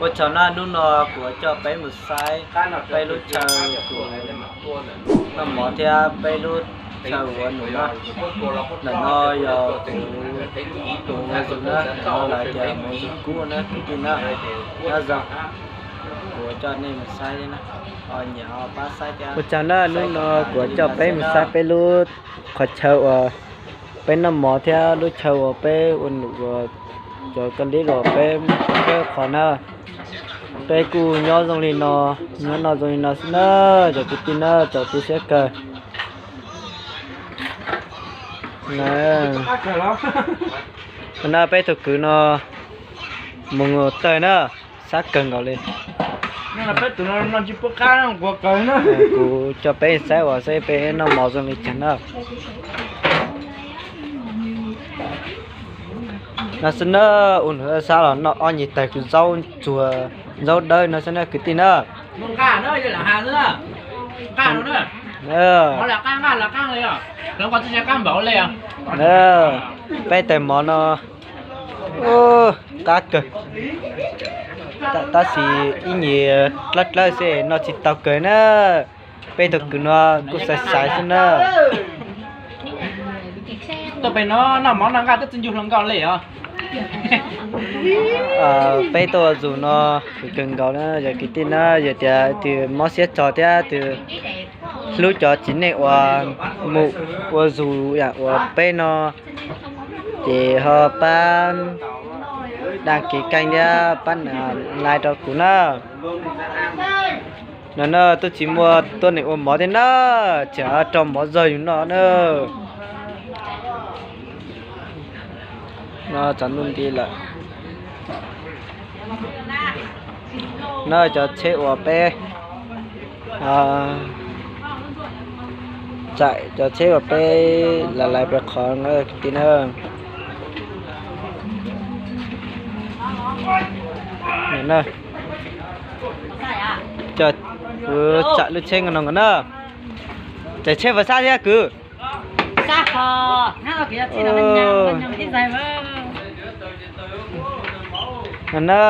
Ua tsaug na, hnub no kuv coj peb mus saib peb lub chaw kuv noj mov thiab peb lub chaw ua num na. Ntawm no yog kuv, kuv mus ua zus na, ntawm no lawv tias mus ua zus kub na kwv tij na. Nyob zoo, kuv coj nej mus saib thiab na, ho nyiam ho pab saib thiab. Ua tsaug na, hnub no kuv coj peb mus saib peb lub qhov chaw uas peb noj mov thiab lub chaw uas peb ua num uas cov kab lib los peb peb qhov na. Peb kuj nyob zoo li no, nyob no zoo li no xwb na, cov kwv tij na, tsaus tu siab kawg. Na peb tug kwv no mus tawg na, sab kawg nkaus li. Kuv coj peb saib uas saib peb noj mov zoo li cas na. No xwb na, ua num sab los noj ob nyuag tawg zaub tsuag, zaub dawb no xwb na kwv tij na. Peb tawg mov no qab kawg, tab sis ib nyuag dlawb dlawb xwb noj tsis tau kawg na. Peb tug kwv no kuj xaiv xaiv xwb na. Tuaj pem no noj mov noj nqaij twb tsis ncu hluas nkauj li os. Peb tuaj ua zus no khwv kawg nkaus na, yog kwv tij na, yog tias tus mob siab tso thiab tus hlub cov txiv neej uas mus ua zus yam uas peb no ces ho pab đăng ký kênh thiab pab like rau kuv na. No na, twb tsis muaj tuab neeg ua mov thiab na, tseem rau mov zog yus noj na. No tsaus ntuj nti lawm. No cov tsheb uas peb, cov tsheb uas peb lawv lawv peb qhov kwv tij na. Cov, tsam lub tsheb no nkaus na. Ces tsheb puas sab thiab kwv? No na,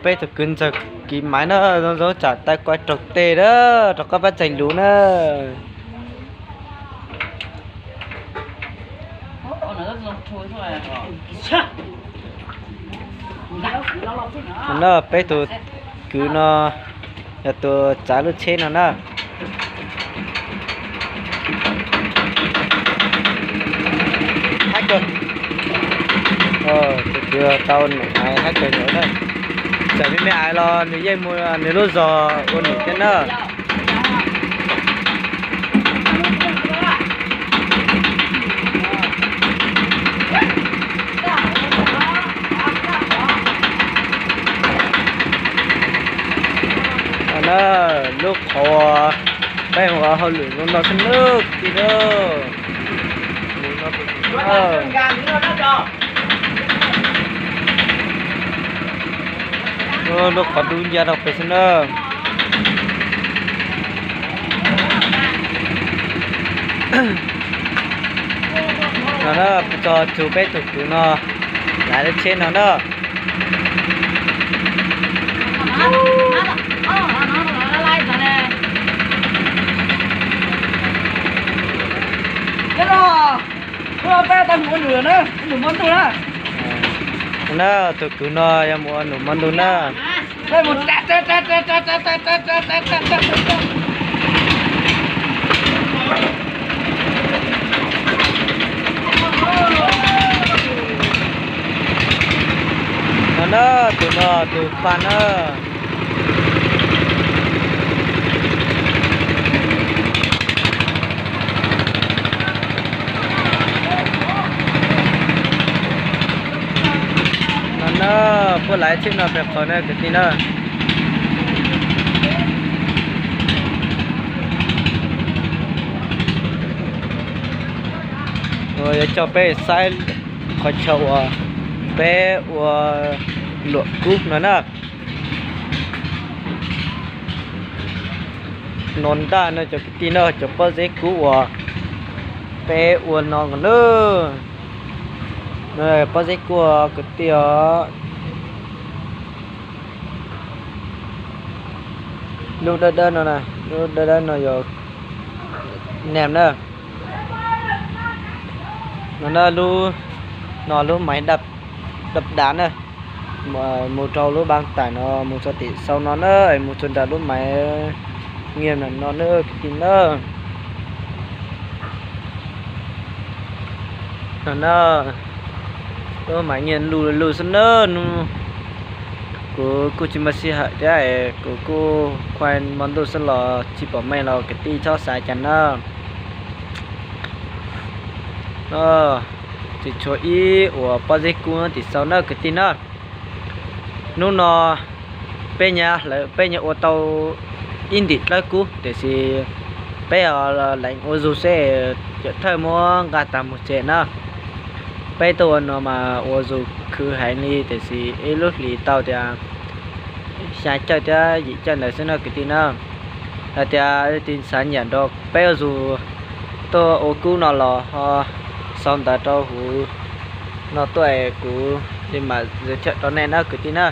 peb tus kwv ntxawg Kiv Maiv na, zoo zoo tsam tau kuv raug tes na, rov qab pab txais lus na. No na, peb tus kwv no yog tus tsav lub tsheb no na. Hab kawg, tus kwv tau num ais hab kawg nkaus na. Txawm me me ais los nws yeej mus nws lub zog ua num thiab na. Na, lub qhov peb mus ua hauj lwm zoo no xwb nawb kwv tij na. Lub qhov dub ncaj rau pem xwb na. No na, tso tsum peb tug kwv no lawv lub tsheb no na. Na, tus kwv no yog mus ua num hmo ntuj na. No na, tus no tus Phaj na. No na, puab lawv tsheb no pem qhov na kwv tij na. Yuav coj peb saib qhov chaw uas peb ua luam kub no na. No ntaj no cov kwv tij no, cov pob zeb kub uas peb ua no nkaus na. Pob zeb kub kwv tij os. Lub dawb dawb no na, lub dawb dawb no yog nem na. No na, lub no lub maiv dab dav na. Mus rau lub npaab tais no, mus txog tim sau no na, mus txog nram lub maiv nyiaj no na kwv tij na. No na, lub maiv nyiaj luj luj xwb na. Kuv kuj tsis muaj sij hawm thiab, kuv kuj khuaj hmo ntuj xwb los tsis pom meej los kwv tij txhob xav cas na. Tsis tshuav ib uas pob zeb kub tim sau na kwv tij na. Hnub no peb nyuam hlawv, peb nyuam ua tau ib ntim dlawb kub, tiam sis peb lees ua zug seb cov thawj muab nqa tag mus tsev na. Peb tuaj ua no mas ua zug khwv heev li, tiam sis ib lub hlis tau tias xya caug thiab yim caug ntawd xwb na kwv tij na. Hais tias leej twg xav nyiam nrog peb ua zug tuaj ua kub no los ho sau ntawv rau huv no tuaj es kuv li mam giới thiệu rau nej na kwv tij na.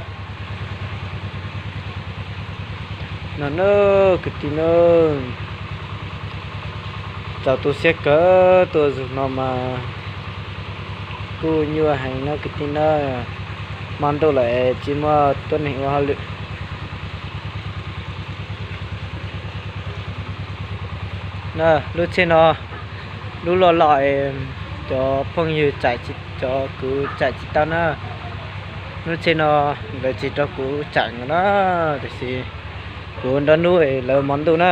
No na kwv tij na, txaus tu siab kawg, tuaj zug no mas kuj nyuaj heev na kwv tij na. Hmo ntuj lawm es tsis muaj tuab neeg ua hauj lwm. Lub tsheb no, lub loj loj es cov phooj ywg, cov kwv tsaim tsis tau na. Lub tsheb no lawv tsis rau kuv tsaim na, tiam sis kuv nrog hnub lawv hmo ntuj na.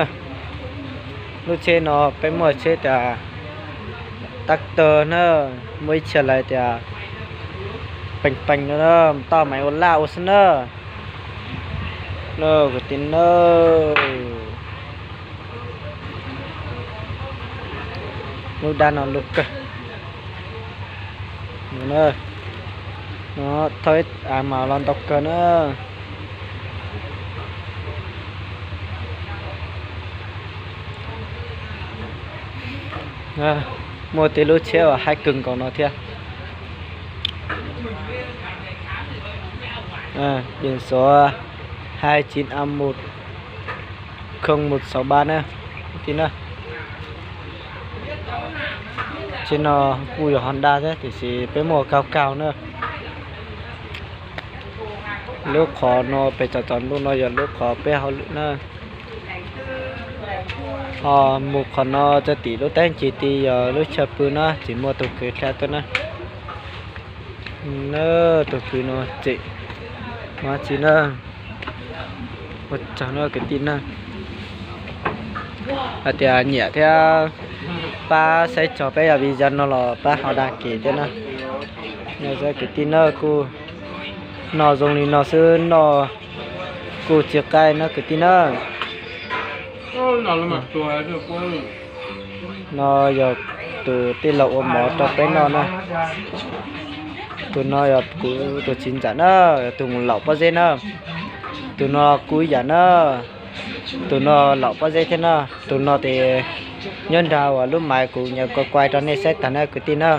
Lub tsheb no peb muaj tsheb tias tag tag na, muaj ib txhia lawv tias pees pees no, toj maiv ua laj ua xwb na. Kwv tij na, lub dab no luj kawg. Thauj ib a mas los ntau kawg na. Muaj tej lub tsheb uas haib kawg nkaus no thiab. Biển số hai chín A một không một sáu ba na. Tsheb no kuj yog Honda thiab, tiam sis peb muaj kaug kaug na. Lub qhov no pem txog txog ntuj no yog lub qhov peb hauj lwm na. Ho mus qhov no txog tim lub teeb ntsis tid yog lub chaw pw na, tsis muaj tus kwv dlha tuaj na. Na, tus kwv no tseem ua tsi na. Ua tsaug na kwv tij na. Hais tias nyiam thiab pab saib txog peb video no los pab ho đăng ký thiab na. Kwv tij na, kuj noj zoo li no xwb, noj kuj tsis qaij na kwv tij na. No yog tus tij laug ua mov rau peb noj na. Tus no yog kuv tus txiv ntxawm na, yog tus mus laum pob zeb na. Tus no kuj ib yam na, tus no laum pob zeb thiab na. Tus no ces nyob nrag uas lub maiv kuv nyuam qhuav kuaj rau nej saib tag na kwv tij na.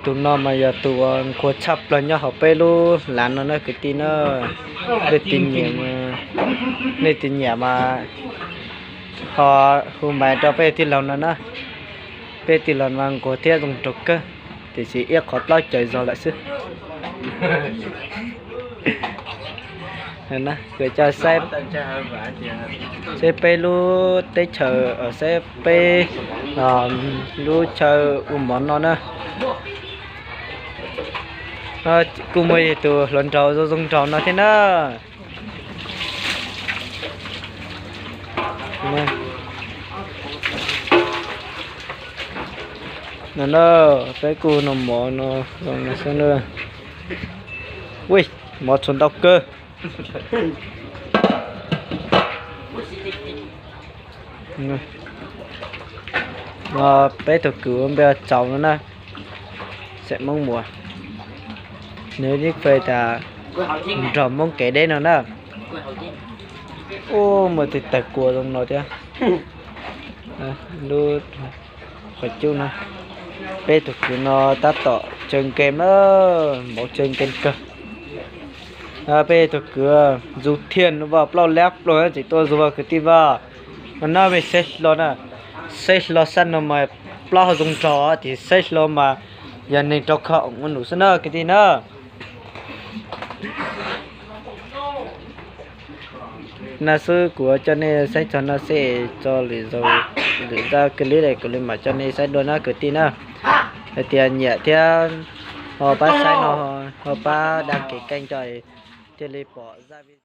Tus no mas yog tus uas nquag tshaj plaws nyob hauv peb lub lav no na kwv tij na. Nej tus nyiam, nej tus nyiam mas ho hu maiv rau peb tij laug no na. Peb tij laug mas nquag thiab zoo nraug kawg, tiam sis ib qhov plaub caws zog lawm xwb. Kuv coj saib peb lub teb chaws, saib peb lub chaw ua mov no na. Kuj muaj tus hluas nraug zoo zoo nraug no thiab na. No na, peb kuj noj mov no zoo no xwb na. Ui, mov txhuv ntau kawg. No peb tus kwv npe Tsaus no na, xeem Moob Muas. Nws yeej pheej tas nrog Moob kev deb no na. Ub, muaj tej tawg kua zoo no thiab. Lub qhov cub no, peb tus kwv no tab tom tsaws game na, npaum tsaws game kawg. Peb tus kwv Ntxug Thiaj no vaj plaub lab plaub tseem tuaj zus vaj kwv tij vaj. Mas no mej saib hlo na, saib hlo sab no mas plaub ho zoo nraug tiam sis saib hlo mas yog neeg rau kho ua num xwb na kwv tij na. No xwb kuv coj nej saib txog no xwb, tso lwm zaj clip kuv li mam coj nej saib dua na kwv tij na. Hais tias nyiam thiab ho pab saib no, ho pab đăng ký kênh thiaj li pom zaj